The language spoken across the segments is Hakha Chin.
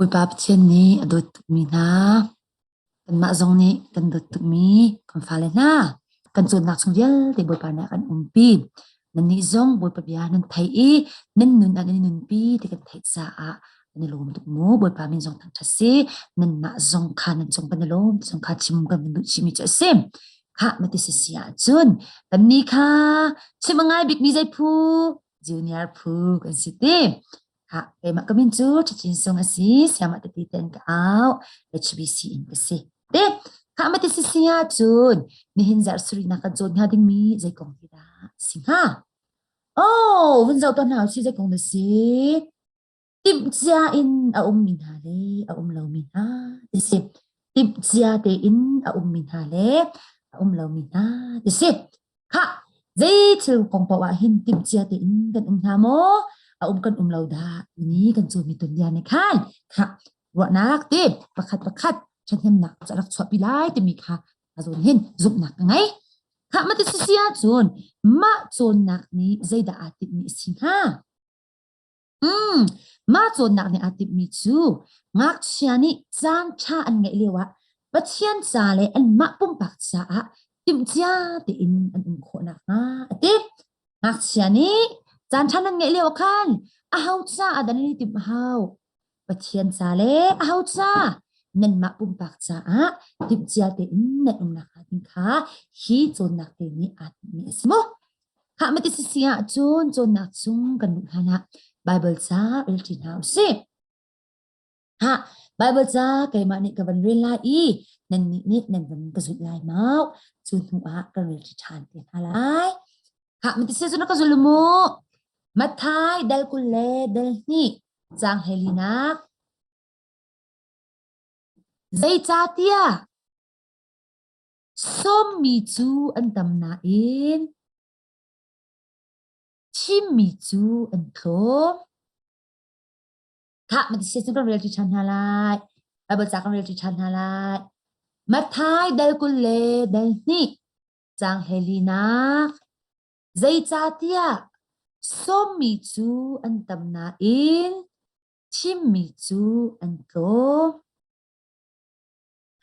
Bawipa Pathian nih a dawt tukmi hna, kanmah zong nih kan dawt tukmi kan fale hna, kan cawnnak chung vialte Bawipa nih a kan umpi. Nannih zong Bawipa bia nan theih i nan nun ah nan i nunpi ti kan theih caah kan i lawm tuk mu. Bawipa min zong thangṭhat si. Nanmah zong kha nan cung kan i lawm ti zong kha chim kan van duh chihmi cu a si. Khah mati si si ahcun kannih kha chim a ngai bikmi zei phu? Junior phu kan si ti. Khah keimah ka min cu Ṭhachin Sung a si. Siamah tati ten ka au. HBC in ka si. Te khah mati si si ahcun nihin zarh sarihnak kan cawn hnga dingmi zei kong hi dah si hnga? Oh, vun zoh tuah hna usih zei kong dah si? Timhcia in a ummi hna le a um lomi hna ti si. Timhcia tein a ummi hna le a um lomi hna ti si. Khah, zei thil kong paoh ah hin timhcia tein kan um hna maw? A um kan um lo dah? Ni kan cawmi tuanbia nih khan khah ruahnak te pakhat pakhat ṭhahnemnak cu a rak chuahpi lai timi kha a zawn hin zumhnak ka ngei. Khah mati si si ahcun mah cawnnak nih zeidah aa timhmi a si hnga? Mah cawnnak nih aa timhmi cu ngakchia nih caan ṭha an ngeih lioah Pathian ca le anmah pumpak caah timhcia tein an um khawh nakhnga a ti. Ngakchia nih caan ṭha nan ngeih lio ah khan aho caah dah nan i timh a hau? Pathian ca le aho ca? Nanmah pumpak caah timhcia tein nan um nakhnga ding kha hi cawnnak te nih aa timhmi a si mu. Khah mati sisi ahcun cawnnak chung kan luh hlan ah Baibal ca rel ṭi hna usih. Ha, Baibal ca keimah nih ka van rel lai i nannih nih nan van ka zulh lai mau. Cu hnu ah kan rel ṭi ṭhan te hna lai. Khah mati si cun ka zul mu. Matthai dal 20 le dal 2 caang 14nak. Zeicahtiah Sawmmi cu an tam nain thimmi cu an tlawm. Khah, mati cu kan rel ṭi ṭhan hna lai. Baibal ca kan rel ṭi ṭhan hna lai. Matthai dal 20 le dal 2 caang 14nak. Zeicahtiah sawmmi cu an tam nain thimmi cu an tlawm.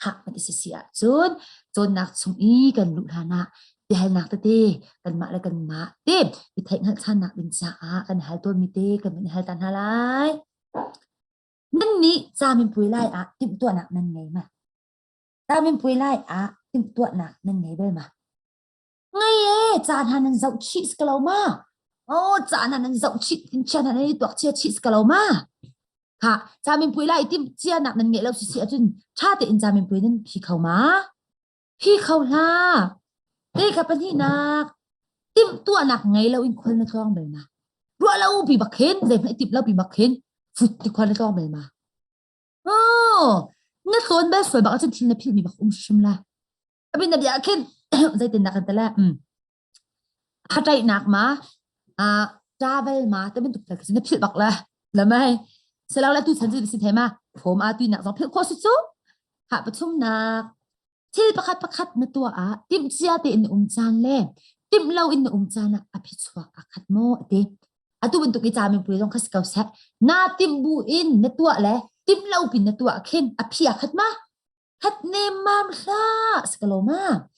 Hak kan i si ahcun cawnnak chung i kan luh hlan ah biahalnak tete kanmah le kanmah te i theihhngalh ṭhannak ding caah kan hal tawnmi te kan van i hal ta hna lai. Nan nih caminpuai lai ah timhtuahnak nan ngei ma? Caminpuai lai ah timhtuahnak nan ngei bal ma? Ngei e, ca hna nan zoh chih si ko ma? Oh, ca hna nan zoh chih, tin chia hna nan i tuak chia chih si ko ma? Ha, caminpuai lai tim cia nak nan ngeih lo si si ahcun ṭha tein caminpuai nan phi kho ma? Phi kho hlah. Te kha pahnihnak timhtuahnak ngei lo in khual na tlawng bel ma? Ruah lo pi bak khin, zeihmanh i timh lo pi bak khin, fut ti khual na tlawng bel ma? Oh, na tlawn bel sual bak ahcun thil na philh mi bak um hrim la. Abin na bia khin zeitin dah kan tala? Um. Hataihnak ma travel ma te bantuk thil khi na philh bak la la mai selo le tu chan cu si the ma phom a tuinak zong philh khawh si cu ha pathumnak thil pakhat pakhat na tuah ah timh cia te in um caan le timh lo in na um caan ah a phichuak a khat maw ati atu bantuk i camin pui zong kha si ko seh na timh bu in na tuah le timh lo pin na tuah khin a phi a khat ma Hat nemmam hlah si ka lo ma?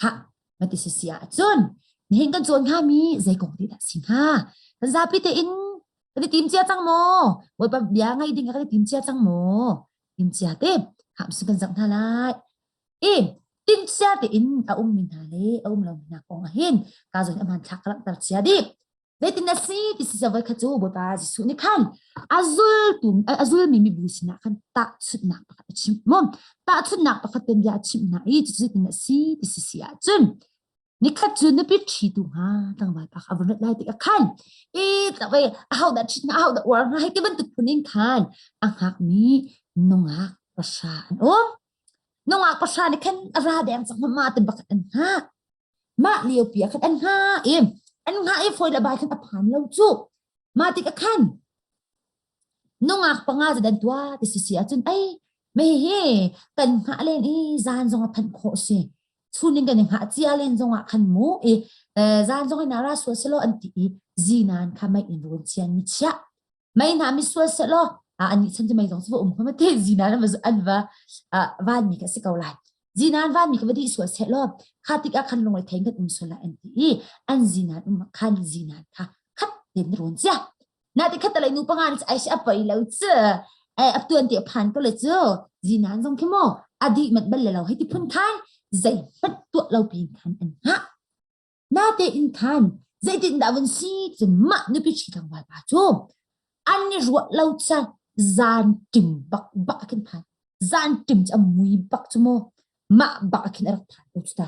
Khah, mati si si ahcun nihin kan cawn hngami zei kong ti dah si hnga? Kan zapi tein kan i tim cia cang maw? Bawipa bia ngaih ding kan i tim cia cang maw? Tim cia te, ham su kan zak hna lai. I tim cia tein a ummi hna le a um lomi hna kong ah hin ka zawn a hmanthlak ka langhter cia dih. Zeitin a si ti si voi khat cu Bawipa Jesuh nih khan a zultu a zulmi mibu sinah khan tahchunhnak pakhat a chimh mu. Tahchunhnak pakhat ten bia a chimh hna i cucu zeitin a si ti si si ahcun nikhat cu nupi ṭhitu hnga tlangval pa kha a vun rat lai tikah khan i tlawei aho dah ṭhit hnga aho dah uar hnga hei ti bantuk phun in khan a hngakmi nungak pahra an um. Nungak pahra nih khan a ra deng cang ma ti bak an hngak. Mah liopi ah khan an hngah i an hngah i fawi le bai khan a phan lo cu. Mah tikah khan nungak panga cu dan tuah ti si si ahcun ei me hi kan hngah len i zan zong a phanh khawh si. Chun in kan i hngah cia len zong ah khan mu i zan zong in ra sual selaw an ti i zinan kha mei in rawn chian mi chiah. Mei hna mi sual selaw. An nih chan cu mei zong cu va um hnga te zinan an va van mi kha si ko lai. Zinan van mi kha va dih sual seh law kha tik ah khan lungre thei kan um sual lai an ti i an zinan um khan zinan kha khat ten rawn cia. Na ti khat talai nu panga ni ai si a poi lo cu. Ai a tuan ti phan ko le cu zinan zong khi mo a dih mat bal le lo hei ti phun khan zei hmanh tuah lo pin khan an hngah. Natein khan zeitindah vun si cu mah nupi ṭhi tlangval pa cu an i ruah lo caan zan ṭim bak bak a khin phan. Zan ṭim cu a mui bak cu mu mah bak a khin a rak phan ko cu ta.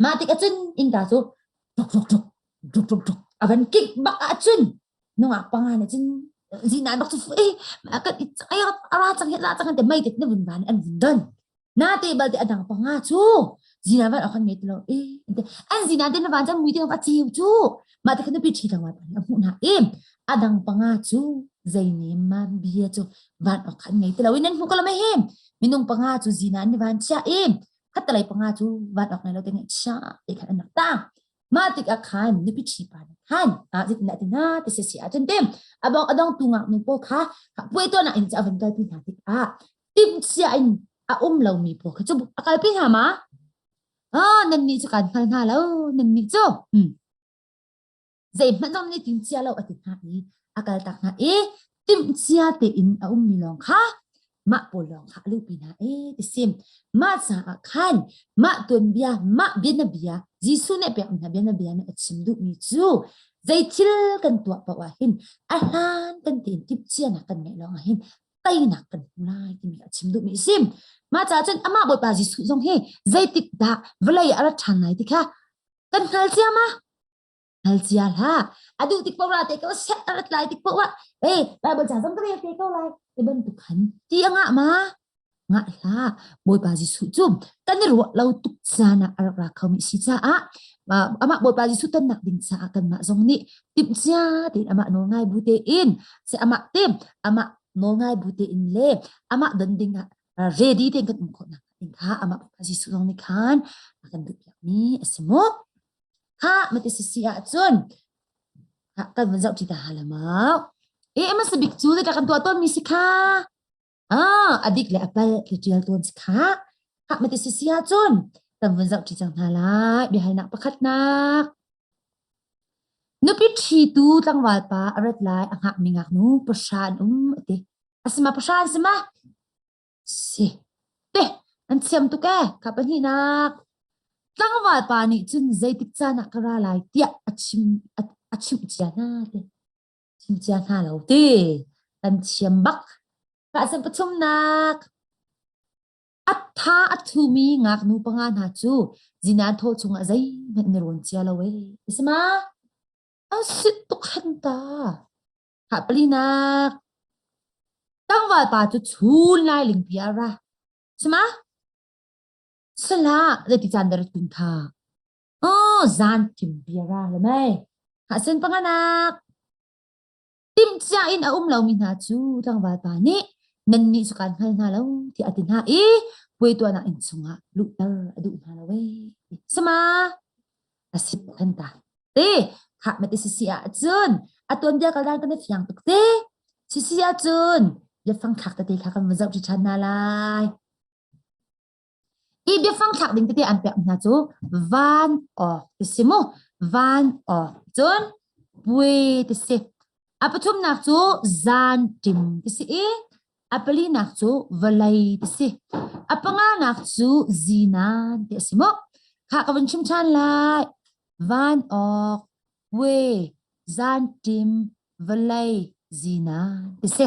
Mah tik ahcun innka cu tuk tuk tuk tuk tuk tuk a van kik bak ahcun nungak panga nih cun zinan bak cu fu eh kan i a ra cang hi ra cang te mei te na vun van an vun don. Nate balte a dang panga cu zina van akhan ngei ti lo e an zina te na van cang mui te a ceu cu mah te khan pi ṭhi tlangval pa nih a hmuh hna i a dang panga cu zei ne ma bia cu van ok khan ngei ti lo in nan hmu ko lo mei he minung panga cu zina an van chia i khatalei panga cu van ok ngei lo te ngai chia te khan an rak tang mah tikah khan nupi ṭhi pa nih khan ah zeitindah ti hna ti si si ahcun te abong adong tu ngaknu pawl kha puai tuahnak in cu a van kalpi hna tikah timhcia in a um lomi pawl kha cu a kalpi hna ma? Ah, nannih cu kan hngal hna lo, nannih cu. Hmm. Zeihmanh zong nih timhcia lo a ti hna i a kaltak hna i timhcia tein a ummi lawng kha mah pawl lawng kha a luhpi hna e ti sim. Mah caah khan mah tuanbia, mah bianabia, Jesuh nih pek hna bianabia nih a chim duhmi cu zei thil kan tuah paoh ah hin a hlan kan tein timhcianak kan ngeih lawng ah hin teinak kan hmu lai timi a chim duhmi a si. Mah caah cun amah Bawipa Jesuh zong hi zeitik dah vawlei ah a rat ṭhan lai ti kha kan hngal cia ma? Hngal cia hlah. A duh tik paoh ra te ko seh a rat lai tik paoh ah eh Bible ca zong ka rel te ko lai ti bantuk khan ti a ngah ma? Ngah hlah. Bawipa Jesuh cu kan i ruah lo tuk caan ah a rak ra khomi si caah amah Bawipa Jesuh tonnak ding caah kanmah zong nih timhcia tein amah nawl ngai bu tein se amah te amah nawl ngai bu tein le amah don ding ah ready tein kan um khawh nak ding kha amah Bawipa Jesuh zong nih khan a kan duh piakmi a si mu. Kha mati si ahcun kan vun zoh ṭi ta hala mau. E amasa bik cu zeidah kan tuah tawnmi si kha? Ah, a dik le a palh ti ṭial tawn si khah. Khah mati si si ahcun kan vun zoh ṭi cang hna lai. Biahalnak pakhatnak. Nupi ṭhitu tlangval pa a rat lai a hngakmi ngaknu pahra an um a ti. A si ma pahra an si ma? Si. Te, an thiam tuk ee. Kha pahnihnak. Tlangval pa nih cun zeitik caan ah ka ra lai tiah a chim a chimh cia hna te. Chim cia hna lo ti. Kan thiam bak. Kahsam pathumnak. A tha a thumi ngaknu panga hna cu zinan thaw chungah zeihmanh na rawn cia lo ee. Isma? A sit tuk hen ta. Ha palinak. Tlangval pa cu chun lai lingpi a ra. Sima? Sala zeiti caan dah rat tha. Oh, zan timpi a ra le mei. Ha sen panganak. Timhcia in a um lomi hna cu tlangval pa nih nannih cu kaan hngal hna lo tiah a ti hna i puai tuahnak inn chungah luhter a duh hna lo ee. Sama a si kan ta. Te khah mati sisi ahcun a tuanbia kal dan kan i fiang tuk te. Sisi ahcun biafang thlak tete kha kan van zoh ṭi ṭhan hna lai. Hi biafang thlak ding tete an pek hna cu van awk ti si mu. Van awk cun pui ti si. A pathumnak cu zan ṭim ti si i a palinak cu vawlei ti si. A panganak cu zinan ti a si mu. Kha ka vun chim ṭhan lai. Van awk, pui, zan ṭim, vawlei zinan ti si.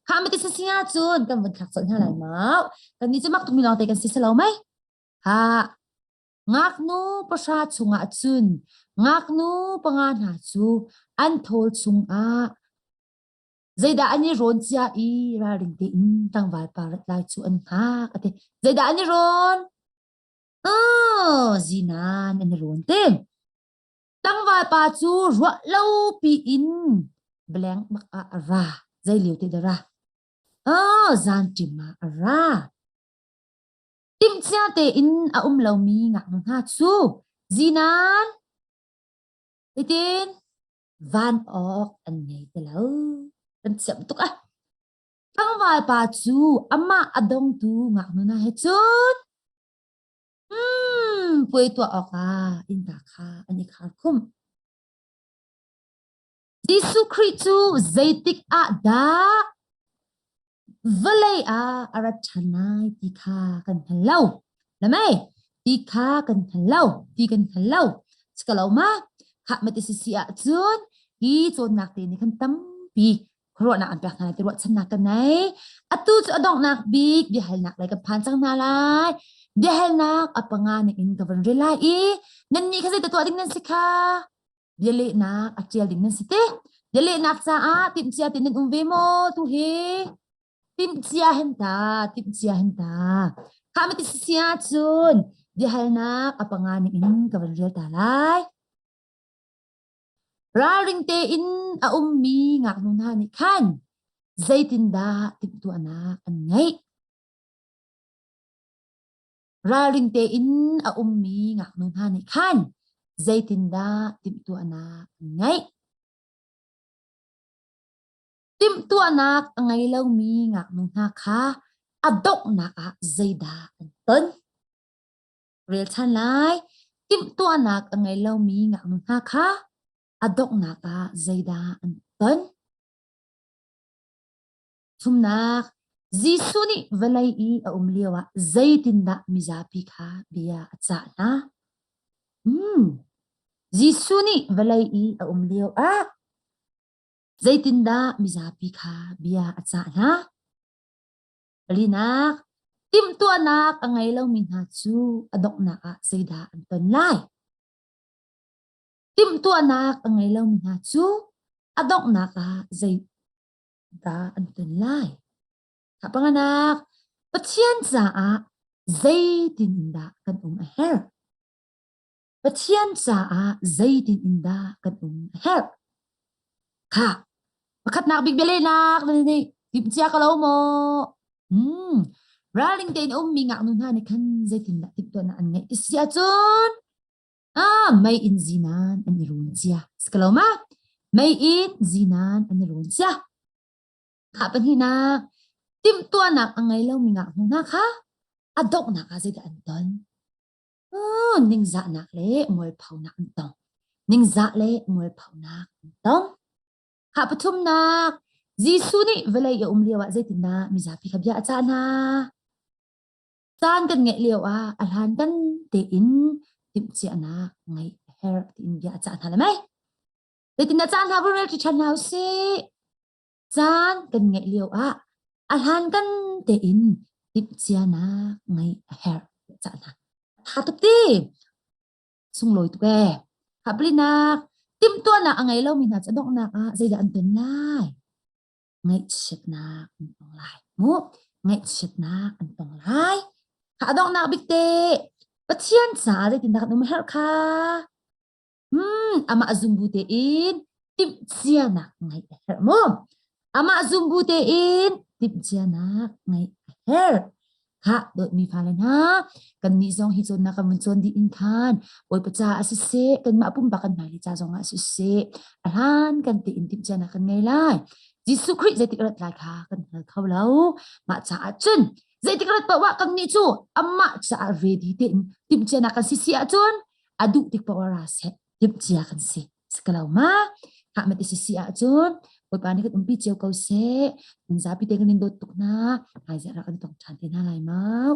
Kha mi ti si si ahcun kan vun thlak colh hna lai mau. Kan nih cu mak tukmi lawngte kan si si lo mei? Ha ngaknu pahra chungah cun ngaknu panga hna cu an thawl chungah zeidah an i rawn cia i ralring tein tlangval pa rat lai cu an hngak a ti. Zeidah an i rawn? Oh, zinan an i rawn te. Tlangval pa cu ruah lo piin blank bak ah a ra. Zei lio te dah ra? Oh, zan ṭim ah a ra. Timhcia tein a um lomi ngaknu hna cu zinan hitin van awk an ngei ti lo. Kan thiam tuk ah. Tlangval pa cu amah a dongtu ngaknu hna he cun hmm, puai tuah awkah innka kha an i khar khumh. Jesuh Khrih cu zeitik ah dah vawlei ah a rat ṭhan lai ti kha kan hngal lo. Lamei, ti kha kan hngal lo, ti kan hngal lo. Sikalo ma, khah mati sisi ahcun hi cawnnak te nih khan tampi khuaruahnak an pek hna lai ti ruahchannak ka nei. Atu cu a donghnak bik biahalnak lei kan phan cang hna lai. Biahalnak a panga ning in ka van rel lai i nannih kha zei tuah ding nan si kha? Bialehnak a ṭial ding nan si te. Bialehnak caah timhcia tein nan um ve maw tu hi? Timhcia hen ta, timhcia hen ta. Kha mati si ahcun biahalnak a panga ning in ka van rel ta lai. Ralring tein a ummi ngaknu hna nih khan zeitindah timhtuahnak an ngeih? Ralring tein a ummi ngaknu hna nih khan zeitindah timhtuahnak an ngeih? Timhtuahnak a ngei lomi ngaknu hna kha a donghnak ah zeidah an ton? Rel ṭhan lai. Timhtuahnak a ngei lomi ngaknu hna kha a donghnak ah zeidah an ton? Thumnak, Jesuh nih vawlei i a um lioah zeitindah mizapi kha bia a cah hna? Hmm. Jesuh nih vawlei i a um lioah zeitindah mizapi kha bia a cah hna? Palinak, timhtuahnak a ngei lomi hna cu a donghnak ah zeidah an ton lai? Timhtuahnak a ngei lomi hna cu a donghnak ah zeidah an ton lai? Panganak, Pathian caah zeitin in dah kan um a herh? Pathian caah zeitin in dah kan um a herh? Kha, pakhatnak bik bialehnak na nih timhcia ka lo maw? Hmm, ralring tein ummi ngaknu hna nih khan zeitindah timhtuahnak an ngeih ti si ahcun ah mei in zinan an i run cia. Si ka lo ma? Mei in zinan an i run cia. Kha pahnihnak, timhtuahnak a ngei lomi ngaknu hna kha a donghnak ah zeidah an ton? Ningzahnak le mualphonak an tong. Ningzah le mualphonak an tong. Khah pathumnak, Jesuh nih vawlei a um lioah zeitindah mizapi kha bia a cah hna? Caan kan ngeih lioah a hlan kan tein timhcianak ngeih a herh tiin bia a cah hna le mei. Zeitindah caan hna vun rel ṭhan hna usih. Caan kan ngeih lioah a hlan kan tein timhcianak ngeih a herh cah hna. Tha tuk ti. Sunglawi tuk ee. Haplinak timhtuahnak a ngei lomi hna cu a donghnak ah zeidah an ton lai? Ngaihchiatnak an tong lai. Mu, ngaihchiatnak an tong lai. Kha a donghnak bik te Pathian caah zeitindah kan um herh kha? Hmm, amah zumbu tein timhcianak ngeih a herh mu. Amah zumbu tein timhcianak ngeih a herh. Khah, dawtmi fale hna, kannih zong hi cawnnak kan vun cawn dih in khan Bawipa caah siseh, kanmah pumpak kan hmailei ca zongah siseh, a hlan kan tein timhcianak kan ngei lai. Jesuh Khrih zeitik rat lai kha kan hngal kho lo. Mah caah cun zeitik rat paoh ah kannih cu amah caah ready tein timhcianak kan si si ahcun a duh tik paoh ra seh timhcia kan si si lo ma hah mati si si ahcun Bawipa nih kan umpi cio ko seh nan zapi te kan in dawt tuk hna hmaizarh ah kan tong ṭhan te hna lai mau.